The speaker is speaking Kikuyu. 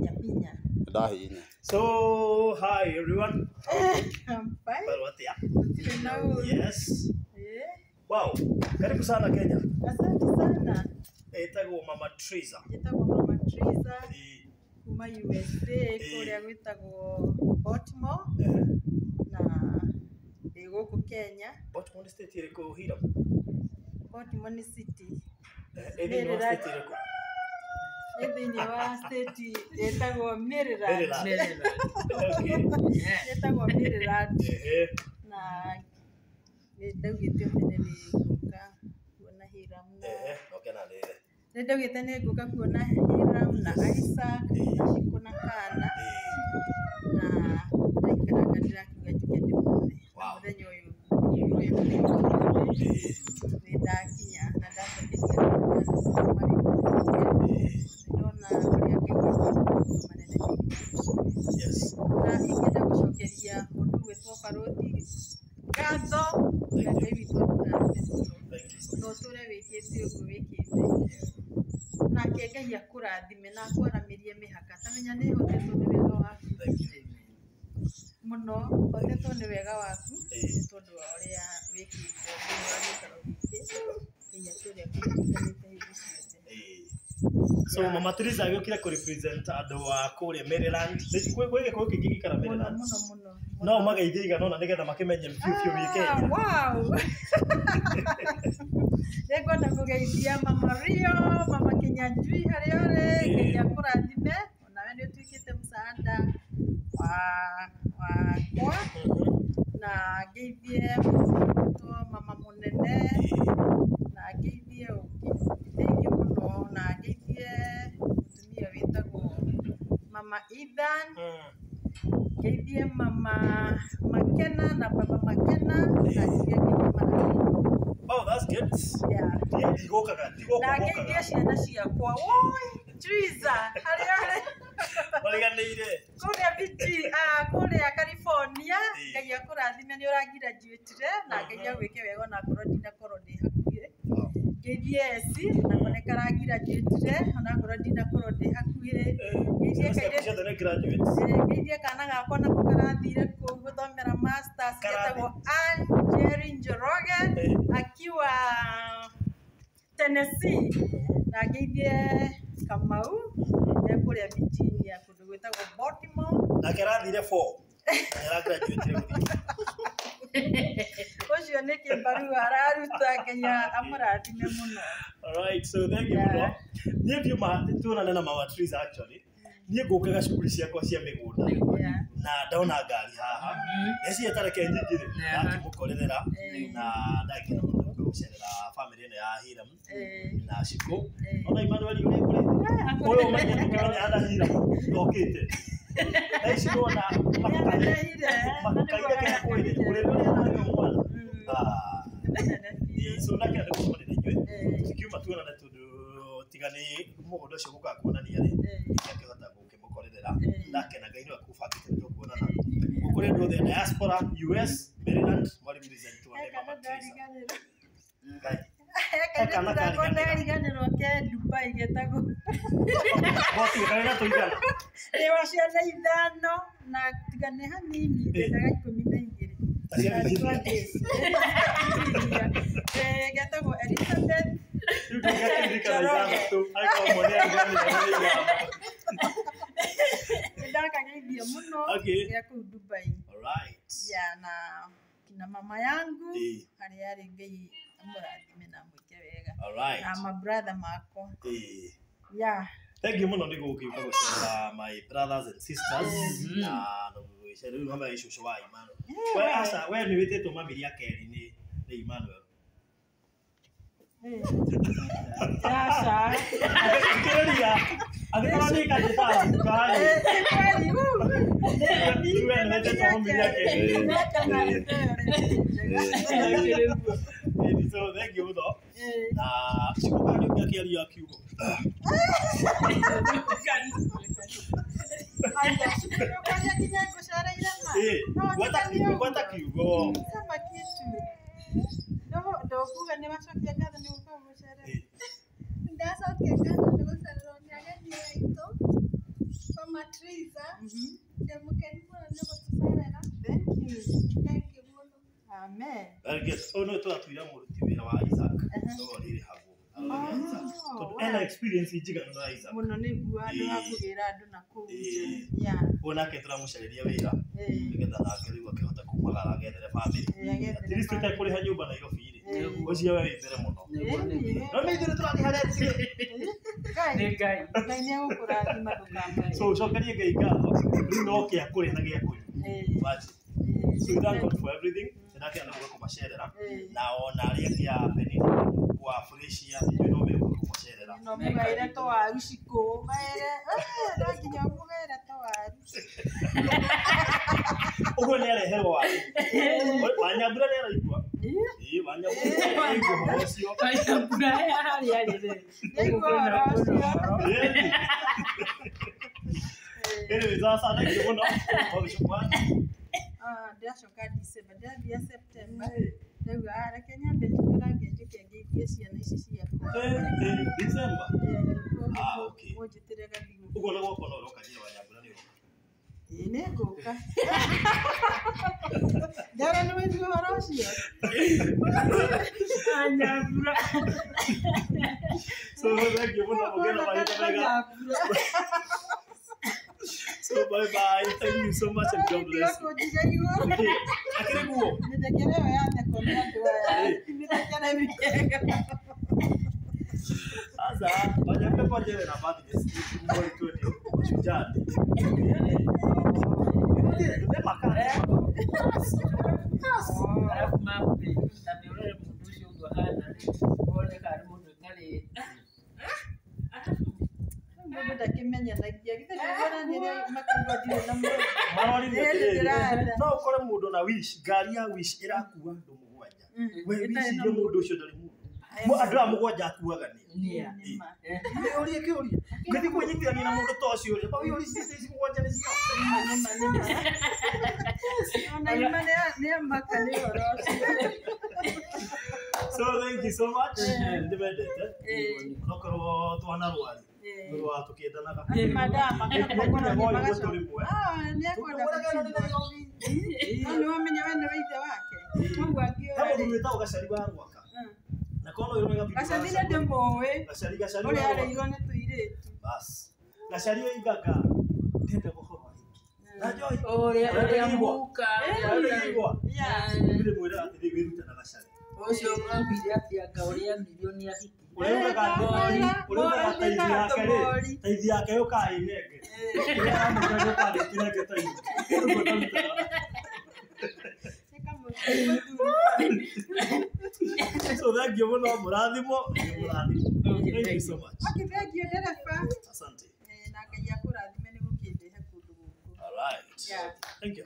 Hinya. Ndahihinya. So, hi everyone. I'm fine. Well, what ya? Gũtirĩ na ũru. Yes. Eh, Wow. Karibu sana Kenya. asante sana. Etagwo Mama Triza. Njĩtagwo Mama Triza Eh, kuma USA kũrĩa gwĩtagwo Baltimore eh, na ndĩ gũkũ Kenya. Baltimore nĩ state ĩrĩkũ Hiram? Baltimore nĩ city. Eh, ĩ thĩinĩ wa Maryland. state ĩrĩkũ? Ĩ thĩinĩ wa state ĩtagwo Maryland. Maryland. Okay. Ĩtagwo Maryland. Ehe. Na nĩ ndaugĩte tene nĩ ngũka kuona Hiram na Ehe, nokenanĩre. nĩ ndaugĩte nĩ ngũka kuona Hiram na Isaac na Shiko na Kana Eh, na ndaikaranga ndĩrakiuga njuke ndĩmuone. Na Wow. mũthenya ũyũ ũyũ eh, nĩ ndakinya na ndacokeria ngatho marĩ eh, ndona ũrĩa Ngai ekĩte maũndũ manene thĩinĩ wa mũciĩ. yes. Na ingĩenda gũcokeria mũndũ ũgwĩtwo Barũthi ngatho na Ngai witũ akũrathime mũno. Thank you so Na much. ũtũre wĩkĩte ũguo wĩkĩte. Nake Ngai akũrathime na akwaramĩrie mĩhaka. Ta menya nĩ hotetwo nĩ wega waku Thank you. mũno, hotetwo nĩ wega waku Eh. nĩ tondũ wa ũrĩa wĩkĩte thĩinĩ wa gĩikaro gĩkĩ. Ngai atũre akũririkanĩte hĩndĩ ciothe. Eh. So Mama Triza agĩũkire kũ represent andũ a kũrĩa Maryland. Gwĩ gĩkũyũ kĩingĩ gĩikara Mũno Maryland. mũno mũno. No mageithie igana ũna nĩgetha makĩmenye biũ biũ wĩ Ah, Kenya. wow. Nĩngwenda kũgeithia Mama Rio, Mama Kinyanjui harĩa ũrĩ, Ngai akũrathime, onawe nĩ ũtuĩkĩte msaada wa wakwa na ngeithie mũndũ mama mũnene na ngeithie ũngĩ thengiũ mũno na ngeithie mũtumia wĩtagwo Mama Ethan, ngeithie Mama Makena na Baba Makena na njuge Ngai amarathime. Oh, that's good. Yeah. Niĩ ndigũkaga, ndigũkũ Na ngeithie ngũkaga. ciana ciakwa woi Triza harĩa ũrĩ Mariganĩire. kũrĩa kũrĩa California. Ĩĩ. Ngai akũrathime nĩ ũrangraduatire na Ngai agwĩke wega onakorwo ndinakorwo ndĩ hakuhĩ. Ngeithie Esi nako nĩ karagraduatire onakorwo ndinakorwo ndĩ hakuhĩ. Ngeithie Ciana ciaku kairĩtu ciothe nĩ graduates. ngeithie kana gakwa nako karathire kũu gũthomera masters Karathi. getagwo Ann Jerry Njoroge Eh. akiwa Tennessee na ngeithie Kamau e kũrĩa Virginia kũndũ gwĩtagwo Baltimore. Nake arathire 4. Nĩ aragraduatire gũthiĩ. Ũcio nĩ kĩbarua araruta Ngai amũrathime mũno. Alright, so thank you Yeah. mũno. Niĩ ndiuma tuonane na Mama Triza actually. Niĩ ngũkaga cukuru ciakwa cia mĩgũnda Yeah. na ndona ngari haha. Ndeciria ta reke nyingĩre Yeah. ndakĩmũkorerera Eh. na ndakena mũno gũka gũcerera family ĩno ya Hiram Eh, na Shiko. eh. Ona Emmanuel ũrĩa ũkũrĩte. Ũyũ ũmenye tũkĩmenya na Hiram ndokĩte. Thaa ici nĩwona Nĩameneire, makaire kĩrĩa kũrĩ ũrĩa ũrĩa ararĩ mwana. Mm, Ah. nĩ mũnene biũ. So ndakena nĩ gũcemania na inyuĩ. Eh, Tukiuma tuonane tondũ tiga nĩ mũgũnda ũcio gũkaga kuonania rĩ eh, ndingĩakĩhota gũkĩmũkorerera. Eh. Ndakena Ngai nĩwe akũbangĩte nĩ tũkuonana. Gũkũrĩ andũ othe diaspora US Maryland marepresentwo nĩ He Mama kana Triza. ndariganĩrwo. Ngai. He kana kairĩtu gakwa kariganĩra. ndariganĩrwo ke Dubai getagwo Goti karĩ na tũigana. Ndĩ wa ciana ithano na tiga nĩ hanini ndendaga 12. Ta cia Virginia. Eh, getagwo Elizabeth Rĩu ndingĩakĩririkana ithathatũ angĩkorwo ũmwe nĩ ariganĩirwo nĩ ithano. Nĩndakageithia mũno Okay. gĩa kũu Dubai. Alright. Ya na kina mama yangu Eh. harĩa arĩ Ngai amũrathime na amwĩke wega Alright. na mabratha makwa. Eh. Yeah. Thank you mũno nĩ gũgĩũka gũcerera my brothers and sisters na gũgĩcerera rĩu hamwe na cũcũ wa Emmanuel. We aca we nĩ wĩtĩtwo mami rĩa kerĩ nĩ Emmanuel. Eh. Aca. Thikĩrĩria angĩkorwo nĩ kanjĩtaga guka-rĩ Eh, nĩ kweli, woo. we nĩ wĩtĩtwo mami rĩa kerĩ. So thank you mũno. Eh. Na cigũka nĩ ũngĩakĩaria kiugo. Aya, ũkwaria nginya ngũcereire ma. Eh, No, gweta nginya kiugo, nĩ gweta ũguo. kiugo. Sema kitu. Ndokuga nĩ wacokia ngatho nĩ gũka gũcerera. Eh, Ndacokia ngatho nĩ gũcererwo nĩ ageni aitũ. Kwa Mama Triza. Ndĩ mũkenu mũno nĩ gũtũcerera. Thank you. Thank you mũno. Amen. Very good. Ũyũ nĩwe tũratuire mũruti wĩra wa Isaac. No rĩrĩhagwo. Tondũ ena experience njiganu na Isaac. Mũno nĩguo andũ a kũgĩra andũ na kũu nja. Yeah. Ũyũ nake tũramũcarĩria wĩra nĩgetha nake rĩu akĩhota kumagara agethere bamĩrĩ. Agethere At least bamĩrĩ. ũtekũrĩha nyũmba Nairobi rĩ. Ĩĩ. Ũcio we wĩ mbere mũno. Ĩĩ. No nĩ ithuĩ tũrathiĩ harĩa Ngai. Nĩ Ngai. Ngai nĩ egũkũrathima ndũkamake. So ũcokerie Ngai ngatho. Rĩu no kĩa kũrĩa na gĩa kũnyua. Ĩĩ. Imagine. So we thank God for everything. Nake andũ gũka kũmacerera. Ĩĩ. Na ona arĩa angĩ a Penina kwa Freshia inyuĩ no megũka kũmacerera. No mũgaĩre tũwaru cikũ. Ũgaĩre, no nginya mũgaĩre tũwaru. Ũguo nĩ areherwo waru. Wanyambura nĩ araigua. Ĩĩ, Wanyambura nĩ araigua ũhoro ũcio. Wanyambura harĩa arĩ rĩ. Nĩaigua ũhoro ũcio. Ĩĩ. Anyway, sasa thank you mũno. Ũgĩcoka. Ndĩracoka December, ndĩrathiĩ September. Rĩu reke nyambe njikarange njũke ngeithie ciana ici ciakwa. December. Ah, okay. Mũnjĩtĩre gathigũ. Ũguo na gwakwa no ũroka njĩra Wanyambura nĩ ũroka. Ĩĩ nĩ ngũka. Ndara nĩ waigua ũhoro ũcio? Wanyambura. So thank you mũno mũgĩe na mahinda mega. Wanyambura. So bye bye. Thank you so much and God bless you. Kũnjiga igũrũ. Nĩkĩ? Akĩrĩ guo? Mĩthekere ĩyo ya theko nĩ andũ aya. Ti mĩthekere mĩega. Sasa Wanyambura kwa njĩra na birthday mweri 20 Mashujaa Day. Nĩ makara. Arabu mambe ta mĩũrore mũndũ ũcio ũguo ahana rĩ, wone kana nĩ mũndũ ũtarĩ. Mũndũ ndakĩmenyanagia. Githĩ ndũrona nĩrĩa makaigua ndirĩ na mũndũ. Marorire Ĩĩ, atĩrĩrĩ, ndĩratha. no ũkore mũndũ na wish ngari ya wish ĩrakua andũ mũgwanja. We Ĩtarĩ na wicirie mũndũ ũcio ndarĩ mũndũ. Andũ aya mũgwanja akuaga nĩ. Nĩa. Nĩ ma. Ũrie kĩũria. Ngĩthiĩ kwĩnyitithania na mũndũ ta ũcio rĩ, ũrie ici mũgwanja nĩ ciao. Nĩ ma, nĩ ma, nĩ ma. Ona ima nĩ amaka nĩ ũhoro ũcio. So thank you so much. Ndĩmendete. Ĩĩ. Onokorwo twanarwari. Ĩĩ. Nĩ wa tũkĩendanaga. Atĩ mandama Nginya moyo ũguo tũrĩ mwe. Nĩ ekwenda Tũkĩhũragĩra nĩ gũcindwo. Nairobi. No nĩ wamenya we nĩwe ithe wake. Koguo He angĩũra mũthuri rĩ. wĩtagwo Gacari wa Rwaka. Na korwo no ũroiga Gacari nĩ ndĩmũĩ. Gacari Gacari Ũrĩa wa Rwaka. arĩirwo nĩ tũirĩtu. Bas. Gacari oigaga ndenda ũhoro wa hiki. Na njohi. Ũrĩa mũka. Ũrĩa igwa. Yeah. Ndĩmwĩra atĩrĩ wĩrute na Gacari. Ũcio augire atĩ anga ũrĩa milioni ya hiki. Ũrĩa ugaga ũrĩa ugaga taithi yake rĩ, taithi yake yũkaga ĩnenge. Ũrĩa aramũka yũkaga ĩkĩnenge taithi. Ũguo ndarutaga. So thank you mũno mũrathimwo, nĩ mũrathimwo. Thank you so much. Okay, thank you ndereba. Asante. Na Ngai akũrathime nĩ gũkĩndehe kũndũ gũkũ. All right. Yeah. Thank you.